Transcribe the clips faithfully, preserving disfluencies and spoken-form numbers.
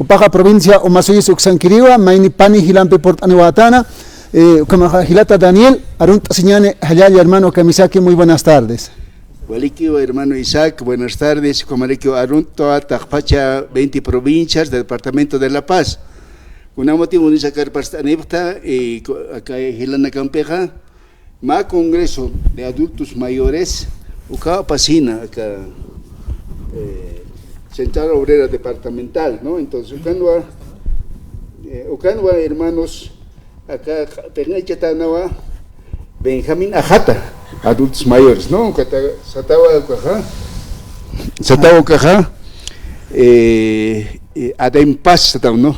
Jupaxa provincia Omasuyus uksankiriwa, mayni pani jilampi purt'aniwätana, eh, ukhamaxa jilata Daniel, arunt'asiñäni jallalla hermano kamisaki, muy buenas tardes. Walikiwa hermano Isaac, buenas tardes, ukhamarakiw arunt'awa taqpacha veinte provincias del departamento de La Paz. Kunamati munisa karpast'anipxta, eh, ku-, aka jilanakampixa, mä congreso de adultos mayores, uka apasina, aka, eh, Central Obrera Departamental, ¿no? Entonces, ukanwa, eh, ukanwa hermanos, aka, tenga chatanawa, Benjamín Ajata, adultos mayores, ¿no? Ukata, satawa ukaxa, satawa ukaxa, eh, eh, Adem Paz, satawa, ¿no?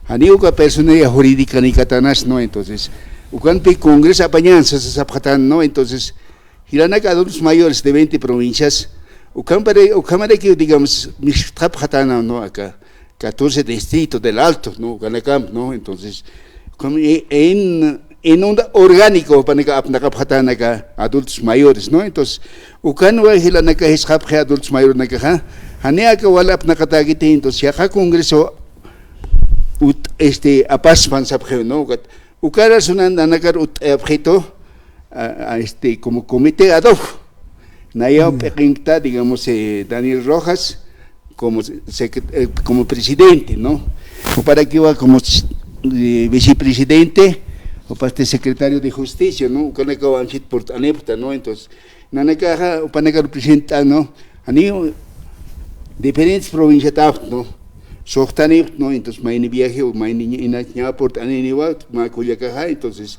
Janiw uka personería jurídica ni katanas, ¿no? Entonces, ukanpi congreso apañan, sasa sapxatan, ¿no? Entonces, jilanaka adultos mayores de veinte provincias, ukhampare-, ukhamarakiw, digamos, mistxapxatana, ¿no? Aka, catorce distrito del Alto, ¿no? Ukanakamp, ¿no? Entonces, ukham-, e-, en, en onda orgánico, panaka apnaqapxatana aka adultos mayores, ¿no? Entonces, ukanwa jilanaka jisqapxi adultos mayores nakaxa, jani aka wal apnaqatäkiti, entonces, yaqha congreso ut-, este, apaspan sapxiw, ¿no? Ukat, ukara sunan nanakar utt'ayapxitu, a, a, este, como comité ad hoc. Nayaw p'iqinkta, digamos, eh, Daniel Rojas, como secre-, eh, como presidente, ¿no? Juparakiwa como, eh, vicepresidente, jupaste secretario de justicia, ¿no? Ukanakaw anchit purt'anipxta, ¿no? Entonces, nanakaxa, upanakar presenta, ¿no? Janiw diferentes provinciatapxta, ¿no? Suxtanipxta, ¿no? Entonces, mayni viaje o mayni ña-, ina-, ña purt'aniniwa, mä kullakaxa, entonces,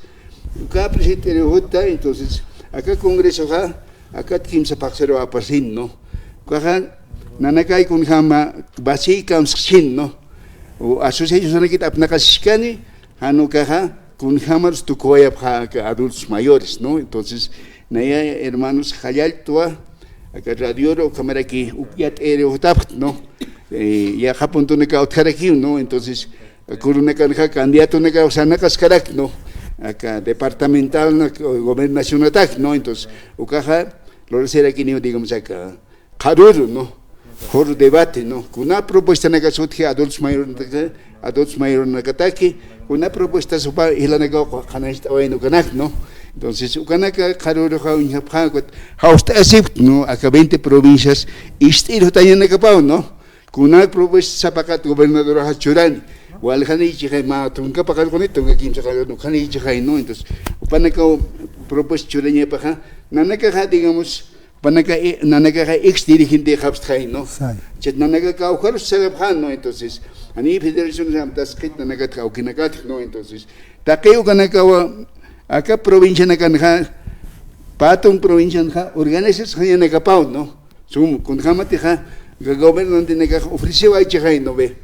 uka presidente juta, entonces, aka congresoxa, akat kimsa phaxsiru apasin, ¿no? Ukaxa, nanakay kunjama, vasiy kamsxin, ¿no? O asociacionakit apnaqasiskani, jan ukaxa, kunjamarus tukuwayapxa aka adultos mayores, ¿no? Entonces, naya hermanos jallalltwa, aka radioro, ukhamaraki, uk yat'iri jutapxt, ¿no? Eh, yaqha puntunaka utjarakiw, ¿no? Entonces, kurunakanxa candidatonaka sarnaqaskarakta, ¿no? Aka departamental, ¿no? Gobernacionatak, ¿no? Entonces, ukaxa, lurasirakiniw, digamos, aka, qharüru, ¿no? Foro debate, ¿no? Kuna propuestanaka sutji adultos mayornaka, adultos mayornakataki, kuna propuestas jupa jilanakaw qhanañcht'awayna ukanak, ¿no? Entonces, ukanaka qharüruxa uñjapxä, ukat jawst'asipkt, ¿no? Aka veinte provincias, ist'ir jutañanakapaw, ¿no? Kuna propuesta sapaqat gobernadoraxa churani. Waljanïchixay mä tunka paqallquni, tunka kimsa paqallquni, ukhanïchixay, ¿no? Entonces, jupanakaw propuesta churañapaxa, nanakaxa, digamos, jupanaka, eh, nanakaxa ex dirigentïxapxtxay, ¿no? Say. Chay nanaka kawkharus sarapxän, ¿no? Entonces, janiy federación amtasqit nanakat kawkinakat, ¿no? Entonces, taqi ukanakawa, aka provincianakanxa, pä tun provincianxa, organizasañanakapaw, ¿no? Sum, kunjamatixa, gobernantenakax ofreciwaychixay, ¿no ve?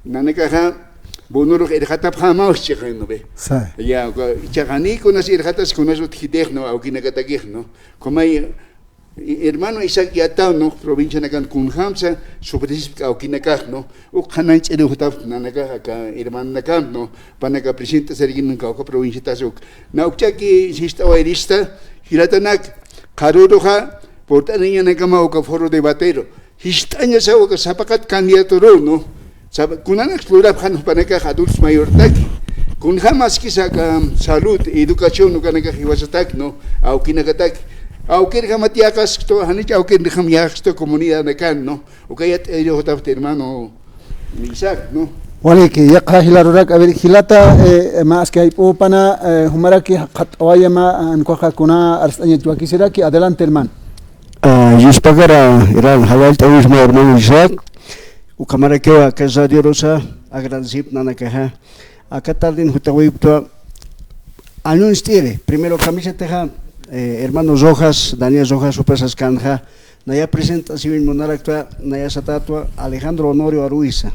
Nanakaxa, bonurux irxatapxämaw, sixay, ¿no ve? Say. Ya, uka, jichhax janiy kunas irxatas kunas utjkitix, ¿no? Awkinakatakix, ¿no? Kumay, hermano Isaac yattan, ¿no? Provincianakan kunjamsa sufrisipki awkinakax, ¿no? Uk qhanañch'iri jutapxta nanakax aka hermanonakamp, ¿no? Jupanaka presentasirakini kawkha provinciatas uk. Na ukchaki sist'awayrista, jilatanak, qharüruxa, purt'aniñanakama uka foro debatero. Jist'añasaw uka sapaqat candidatorux, ¿no? Sapa-, kunanaks lurapxän jupanakax adultos mayortaki. Kunjamaskisa aka salud, educación, ukanakax jiwasatak, ¿no? Awkinakatak. Awkirjamat yäqaskistu, janich awkirjam yäqaskistu comunidadnakan, ¿no? Uka yat'iri jutapxta hermano Isaac, ¿no? Waliki, yaqha jilarurak, a ver, jilata, eh, mä aski jayp'u pana, eh, jumaraki qhat'awaya mä, ankuxa kuna arst'añach wakisiraki, adelante, hermano. Ah, yuspagara, hermano, jallallt'äwisma hermano Isaac, ukhamarakiwa aka radiorusa, agradecip nanakaxa. Aka tardin jutawayptwa, anunciar, primero kamisatixa, eh, hermano Rojas, Daniel Rojas, jupa saskänxa, naya presentasiwin munaraktwa, naya satätwa, Alejandro Honorio Aruiza,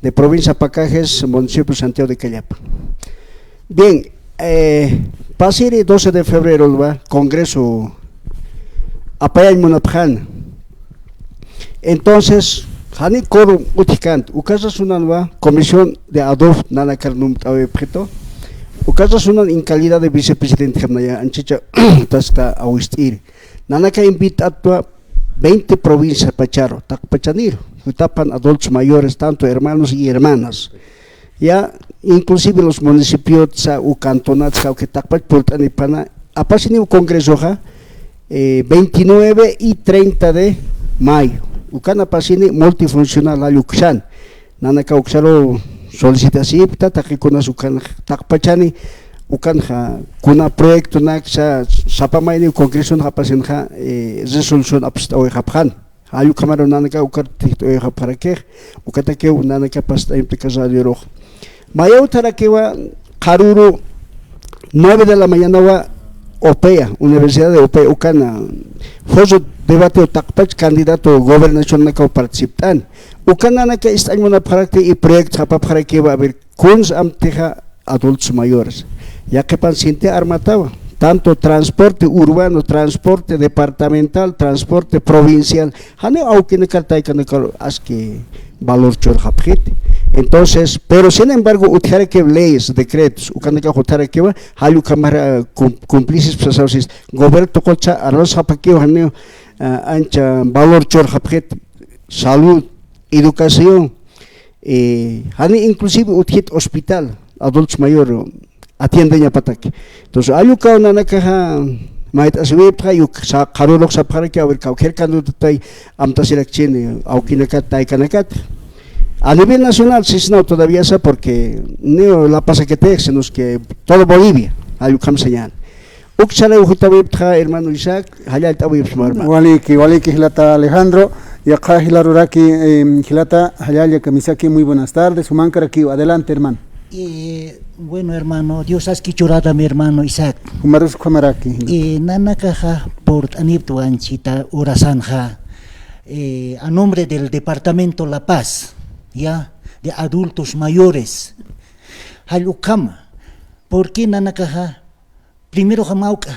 de provincia Pacajes, municipio Santiago de Callapa. Bien, eh, pasiri doce de febrero va congreso apayañ munapxän. Entonces, jani quórum utjkänti, uka rasunanwa comisión de ad hoc nanakar numt'awayapxitu, uka rasunan en calidad de vicepresidente jam naya anchhichha taskta awist'iri. Nanaka invit'attwa veinte provincia pacharu, taqpachaniru. utapan adultos mayores, tanto hermanos y hermanas. Ya, inclusive los municipios, o sea, u cantonats, kawki taqpach purt'anipana, apasiniw congresoxa, eh, veintinueve y treinta de mayo. Ukan apasini multifuncional jall uksan. Nanaka uksaru solicitasipta, taqikunas ukan taqpachani, ukanxa kuna proyectonak, sa-, sapa mayniw congresonxa apasinxa, eh, resolución apst'awayxapxan. Jall ukhamaru nanaka ukar tijt'uyxapxarakix, ukatakiw nanaka past'ayamtaka radiorux. Mayaw utjarakiwa, qharüru nueve de la mañanawa, OPEA, Universidad de OPEA, ukana, foro debate taqpach candidato gobernacionnakaw participt'an. Uka nanaka ist'añ munapxarakti y proyecto sapapxarakiwa, a ver, kunsa amtixa adultos mayores. Yaqhipan sinti armatawa, tanto transporte urbano, transporte departamental, transporte provincial, janiw awkinakar taykanakar aski valor churxapxiti. Entonces, pero sin embargo, utjarakiw leyes, decretos, ukanakax utjarakiwa, jall ukhamara cum-, cumplisis pasawsis, gobierno tuqutsa arrasxapakiwa, janiw, ah, ancha valor churxapxiti, salud, educación, eh, jani inclusive utjit hospital, adultos mayor atiendeñapataki. Entonces, jall ukaw nanakaxa mayt'asiwipxa, y uk sa-, qharürux sapxaraki, a ver, kawkir candidatay amtasirakchini, awkinakat, taykanakat. A nivel nacional, sisnaw todavía sa, porque no La Paz akatix, sino que todo Bolivia, jall ukham sañäni. Uk saray ujitawiptxa, hermano Isaac, jallallt'awipxsma, hermano. Waliki, waliki, jilata Alejandro, yaqha jilaruraki, em, jilata, jallalla kamisaki, muy buenas tardes, jumankarakiw, adelante, hermano. Eh, bueno, hermano, Dios aski churata, mi hermano Isaac. Jumarus ukhamaraki, jilata. Eh, nanakaxa purt'aniptwa anchita urasanxa, eh, a nombre del departamento La Paz, ya, de adultos mayores. Jall ukhama, porque nanakaxa, primero jamaw k'a,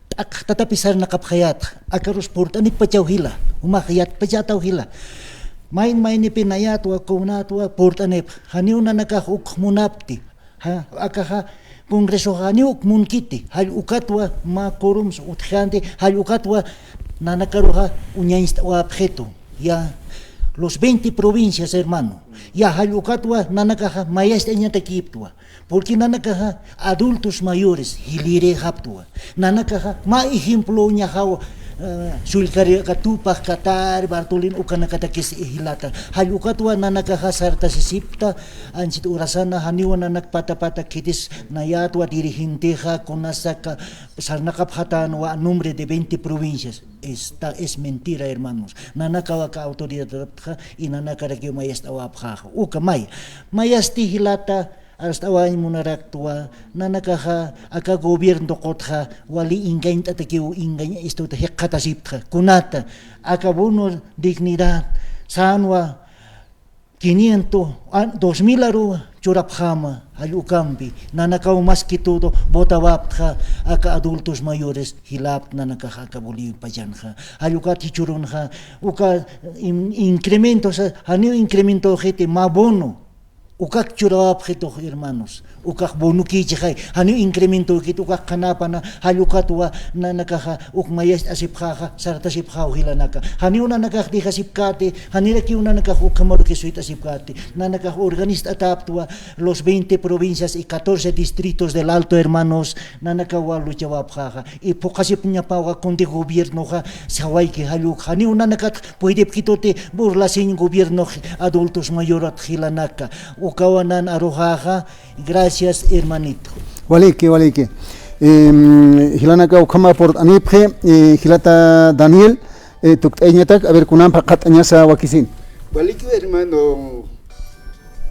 t'aq tatapi sarnaqapxayätxa, akarus purt'anippachaw jila, jumax yatpachätaw jila. Mayn maynipi nayätwa, kunatwa purt'anipxa, janiw nanakax uk munapti, ja, akaxa congresoxa janiw uk munkiti, jall ukatwa mä quorums utjkänti, jall ukatwa nanakaruxa uñañcht'awapxitu, ya, los veinte provincias, hermano, ya, jall ukatwa nanakaxa mayacht'añatakiptwa. Porque nanakaxa adultos mayores jilïrïxaptwa. Nanakaxa mä ejemploñaxaw, eh, sullkari aka Tupac, Catar, Bartolina, ukanakatakis jilata. Jall ukatwa nanakaxa sartasisipta, anchit urasana, janiw nanak pata pata khitis nayätwa dirigentexa, kunasaka sarnaqapxatänwa a nombre de veinte provincias. Esta es mentira, hermanos. Nanakaw aka autoridadxa y nanakarakiw mayacht'awapxäxa. Uka may, mayasti jilata, arst'awañ munaraktwa, nanakaxa aka gobierno tuqutxa wali engañt'atakiw, engañ, esto, jikxatasiptxa. Kunata, aka bono dignidad, sänwa quinientos, ah, dos mil aru churapxäma, jall ukampi, nanakaw más que todo votawaptxa, aka adultos mayores jilapta nanakaxa aka Bolivia pachanxa, jall ukat jichhürunxa, uka in-, incrementos, janiw incrementowxiti, mä bono, ukak churawapxitux, hermanos, ukax bonokïchixay, janiw incrementowkiti, ukax qhanäpana, jall ukatwa nanakaxa uk mayacht'asipxäxa, sartasipxäw jilanaka. Janiw nanakax dejasipkäti, janirakiw nanakax ukhamaruk suyt'asipkäti, nanakax organist'atäptwa los veinte provincias y catorce distritos del Alto, hermanos, nanakaw luchawapxäxa, y phuqhasipñapawa kundi gobiernoxa, sawayki jall uk, janiw nanakat puedipkituti burlasiñ gobierno adultos mayorat jilanaka. Ukawa nan aruxäxa, gracias, hermanito. Waliki, waliki. Em, jilanaka ukhama purt'anipxi, eh, jilata Daniel, eh, tukt'ayañatak, a ver, kunampa qhat'añasa wakisin. Waliki, hermano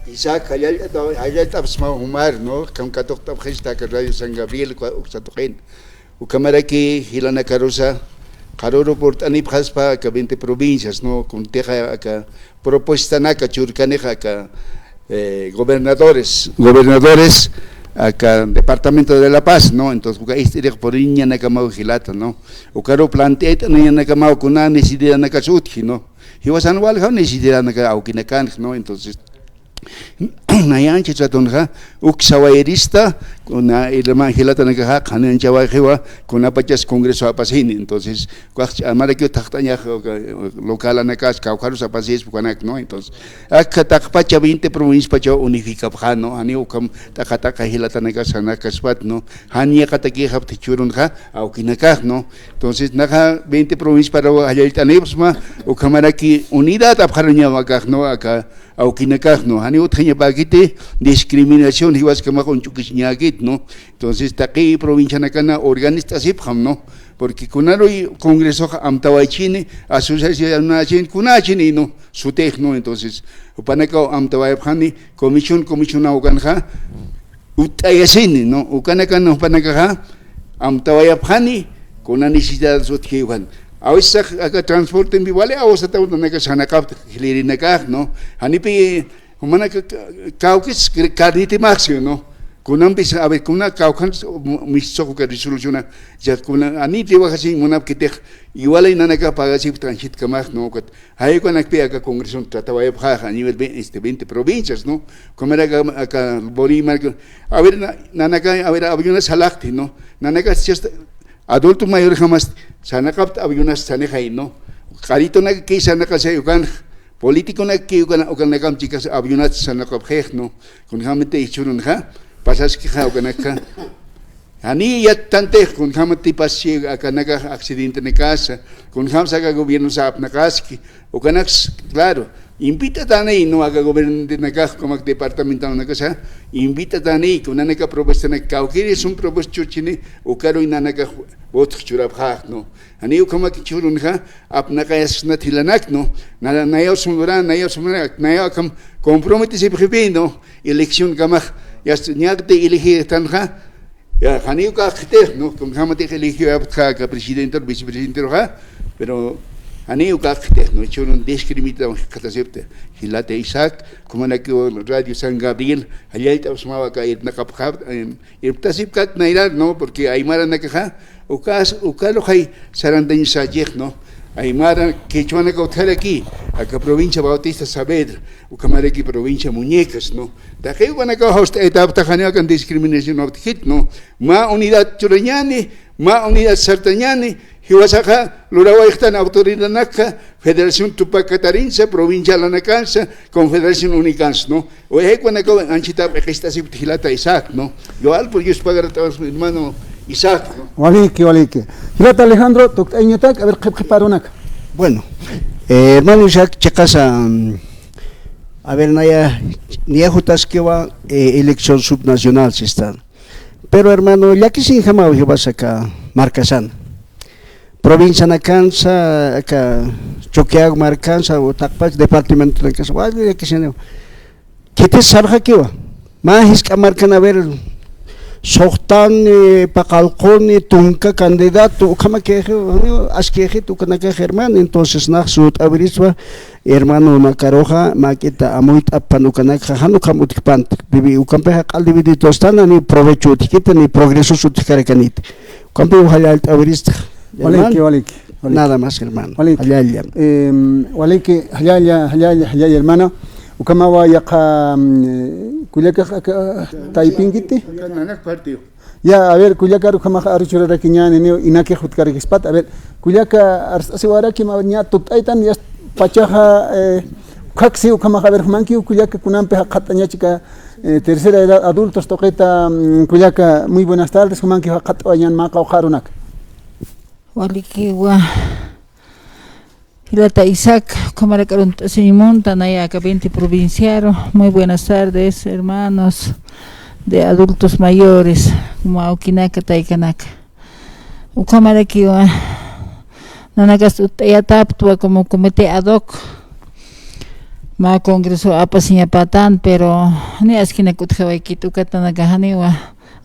Isaac, jallallt'ata-, jallallt'apxsma jumar, ¿no? Kan katuqt'apxista aka Radio San Gabriel, uksa tuqin. Ukhamaraki jilanakarusa, qharüru purt'anipxaspa aka veinte provincias, ¿no? Kuntixa aka propuestanaka churkanixa aka, eh, gobernadores, gobernadores aka departamento de La Paz, ¿no? Entonces, uka ist'irix puriñanakamaw jilata, ¿no? Ukaru planteayt'aniñanakamaw kuna necesidadnakas utji, ¿no? Jiwasan waljaw necesidadnaka awkinakanx, ¿no? Entonces, nayancha chatunxa, uk sawayirista, kuna hermana jilatanakaxa, qhani anchawayxiwa, kunapachas congreso apasini. Entonces, ukax amarakiw thaqt'añax, uka, local anakas, kawkharus apasispa ukanak, ¿no? Entonces, aka taqpacha veinte provincias pacha unificapxä, ¿no? Janiw ukham t'aqa t'aqa jilatanakas sanakaspat, ¿no? Jan yaqatakïxapxti jichhürunxa, awkinakax, ¿no? Entonces, naxa veinte provincias para jallallt'anipxsma, ukhamaraki unidad apxaruñaw akax, ¿no? Aka awkinakax, ¿no? Janiw utjañapäkiti, discriminación jiwaskamax uñch'ukisiñäkit, ¿no? Entonces, taqi provincianakana organizt'asipxam, ¿no? Porque kunaruy congresox amtawaychini, asociacionächin, kunächini, ¿no? Sutix, ¿no? Entonces, jupanakaw amtawayapxani, comisión, comisionaw ukanxa, utt'ayasini, ¿no? Ukanakan jupanakaxa amtawayapxani, kuna necesidad utjiw jan. A veces aka transportempi wali awsataw nanakax sarnaqapxti jilïrinakax, ¿no? Janipi jumanaka kawkis carnitimaxsiw, ¿no? Kunampis, a ver, kuna kawkhan mistsuq uka resoluciona, ya kuna ani trabajasiñ munapkitix, igual nanakax pagasipxti anchitkamax, ¿no? Ukat Jay ukanakpi aka congreson tratawayapxäxa a nivel ve-, este, veinte provincias, ¿no? Ukhamaraki aka Bolívar, a ver, na-, nanaka, a ver, avionas jalaqti, ¿no? Nanaka chasta adulto mayorjamas sarnaqapxti avionas sanixay, ¿no? Q'aritunakakiy sarnaqasay ukanx, políticonakakiy ukan-, ukanakam chikas avionas sarnaqapxix, ¿no? Kunjämati jichhürunxa, pasaskixa ukanakxa. Janiy yattantix, kunjämatipasi akanakax accidentenakasa, kunjämsa aka gobiernosa apnaqaski, ukanaks, claro, invitatani, ¿no? Aka gobernantenakax, ukhamarak departamentalnakasa, invitatani, kunanaka propuestanaka, kawkïri sum propuesta churchini, ukaruy nanakax votox churapxäx, ¿no? Janiy ukhamak jichhürunxa, apnaqayasnat jilanak, ¿no? Na-, nayaw sum lura, nayaw sum lura, nayaw akham comprometesipxipi, ¿no? Eleccionkamax, yast-, ñakti elegirtanxa, ya, janiy uka qhitix, ¿no? Kunjämatix elegiyapxta aka presidente, vicepresidenteruxa, pero janiy uka qhitix, ¿no? Jichhürun discriminación jikxatasipxta. Jilata Isaac, ukhamarakiw Radio San Gabriel, jallallt'apxsmawa aka irpnaqapxapxta, em, irptasipkak nayrar, ¿no? Porque aymaranakaxa, ukas, ukaruxay sarantañasachix, ¿no? Aymara, quechuanaka utjaraki, aka provincia Bautista Saavedra, ukhamaraki provincia Muñecas, ¿no? Taqi ukanakaw jawst'aytapxta, janiw akan discriminación utjkit, ¿no? Mä unidad churañäni, mä unidad sartañäni, jiwasaxa lurawayxtan autoridadnakxa, Federación Tupac Katarinsa, provincialanakansa, Confederación Unikansa, ¿no? Uka jay ukanakaw anchita p'iqist'asipkti jilata Isaac, ¿no? Yo alpo, Dios pagará, hermano Isaac, ¿no? Waliki, waliki. Jilata Alejandro, tukt'ayañatak, a ver, qhipqhiparunaka. Bueno, eh, hermano Isaac, chiqasa, mm, a ver, naya, naya jutaskiwa, eh, elección subnacional sistan. Pero, hermano, llakisiñjamaw jiwasa aka markasan. Provincianakansa, aka Choqueago markansa, o taqpach departamentonakansa, wali llakisiñjamaw. Khitis sarxakiwa. Mä jisk'a markan, a ver, suxtani, paqallquni, tunka candidato, ukhamakixi, askixit ukanakax, hermano. Entonces, nax sut'awiriswa, hermanonakaruxa, mäk'ita amuyt'apxpan ukanakxa, jan ukham utjkpant. Divi-, ukampixa q'al dividido estana, ni provecho utjkita, ni progresos utjkarakanit. Ukampiw jallallt'awirista. Waliki, hermano. Waliki, waliki. Nada más, hermano. Waliki. Jallalla. Em, waliki, jallalla, jallalla, jallalla, hermano. Ukhamawa yaqha, mm, eh, kullakax aka, taypinkiti. Nanak partido. Ya, a ver, kullakar ukhamax aru churarakiñäni, niw inakix jutkarakispat. A ver, kullaka, arst'asiwarakim, a ver, ña tukt'aytan, ya pachaxa, eh, ukhaksi ukhamax, a ver, jumankiw kullaka kunampi jaqhat'añachi aka, eh, tercera edad, adultos tuqita, mm, kullaka, muy buenas tardes, jumankiw jaqhat'awayañäni mä qawqha arunaka. Walikiwa. Jilata Isaac, ukhamarak arunt'asiñ munta, naya aka veinte provinciaru. Muy buenas tardes, hermanos de adultos mayores, como awkinaka, taykanaka. Ukhamarakiwa, nanakas utt'ayataptwa como comité ad hoc. Mä congreso apasiñapatan, pero ni askinak utjawaykit, ukat nanaka janiwa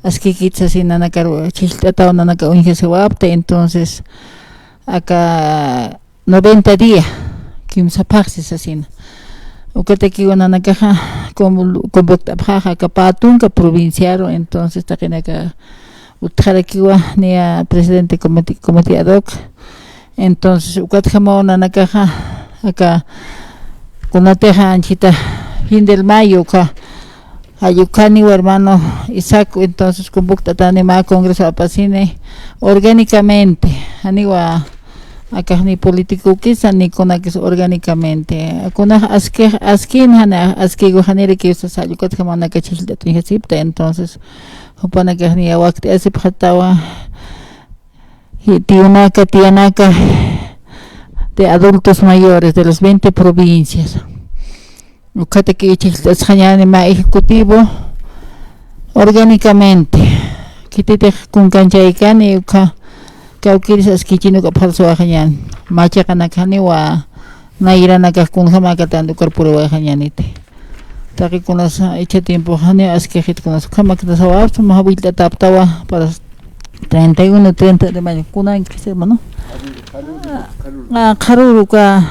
askikit sasin nanakaru chhijllt'ataw nanaka uñjasiwapta, entonces, aka noventa día, kimsa phaxsi sasina. Ukatakiwa nanakaxa, convo-, convoct'apxaxa aka pä tunka provinciaru, entonces taqinaka utjarakiwa, niya presidente comité, comité ad hoc. Entonces, ukatjamaw nanakaxa, aka, kunatixa anchita fin del mayo, uka, Jall ukhaniwa hermano Isaac, entonces convoct'atani mä congreso apasini orgánicamente, janiwa akax ni político kisa ni kunakis orgánicamente. Kunax askix, askin jani askigu janirakiw sasa jall ukat jamanakax chhijllt'atuñjasipta, entonces jupanakax ni wakt'ayasipxatawa. Y tiyunaka, tiyanaka de adultos mayores de las veinte provincias. Ukataki chhijllt'asxañäni mä ejecutivo orgánicamente. Khititix kunkanchaykani, uka kawkïris askichin uka apxarsuwaxañäni. Mä chiqanakjaniwa nayranakax kunjamäkatänti ukar puriwayxañäniti. Taqikunas ichha tiempoxani askixit kunas ukhamäktasawapxta, mä jawillt'atäpxtawa para treinta y uno, treinta de mayo. Kunankis, hermano? Ah, qharüru uka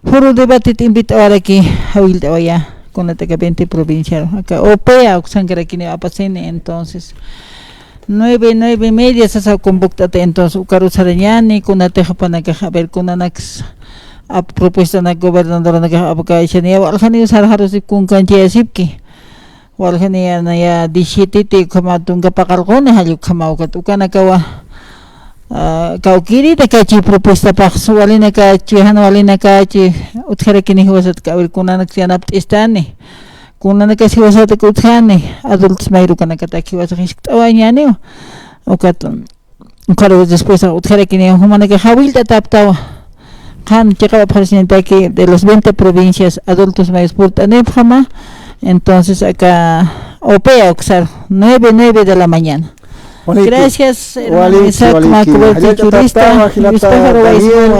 foro debatit invit'awaraki jawillt'awayä, kunataka veinte provinciaru. Aka OPEA uksankarakini apasini, entonces nueve, nueve y media sasa convoct'ata, entonces ukaru sarañäni, kunatix jupanakax, a ver, kunanaks ap propuestanak gobernadoranakax apkaychaniya, waljaniw sarxarusip kunkanchayasipki. Waljaniya naya diecisiete ukhama tunka paqallquni, jall ukhama ukat ukanakawa, ah, kawkïritakachi propuestapax, walinakachi, jan walinakachi utjarakini jiwasatak, a ver, kunanaks yanapt'istani. Kunanakas jiwasatak utjani, adultos mayrukanakatak jiwasax jiskt'awañäniwa. Ukat, ukaru después utjarakini, jumanakax jawillt'atäpxtawa. Qan chiqap apxarasiñataki de las veinte provincias adultos mayores purt'anipxama. Entonces aka OPEA uksaru, nueve, nueve de la mañana. Walik, gracias, hermano walik, Isaac, walik, mä cobertura jallallt'atäpxtawa, churista, jilata Daniel,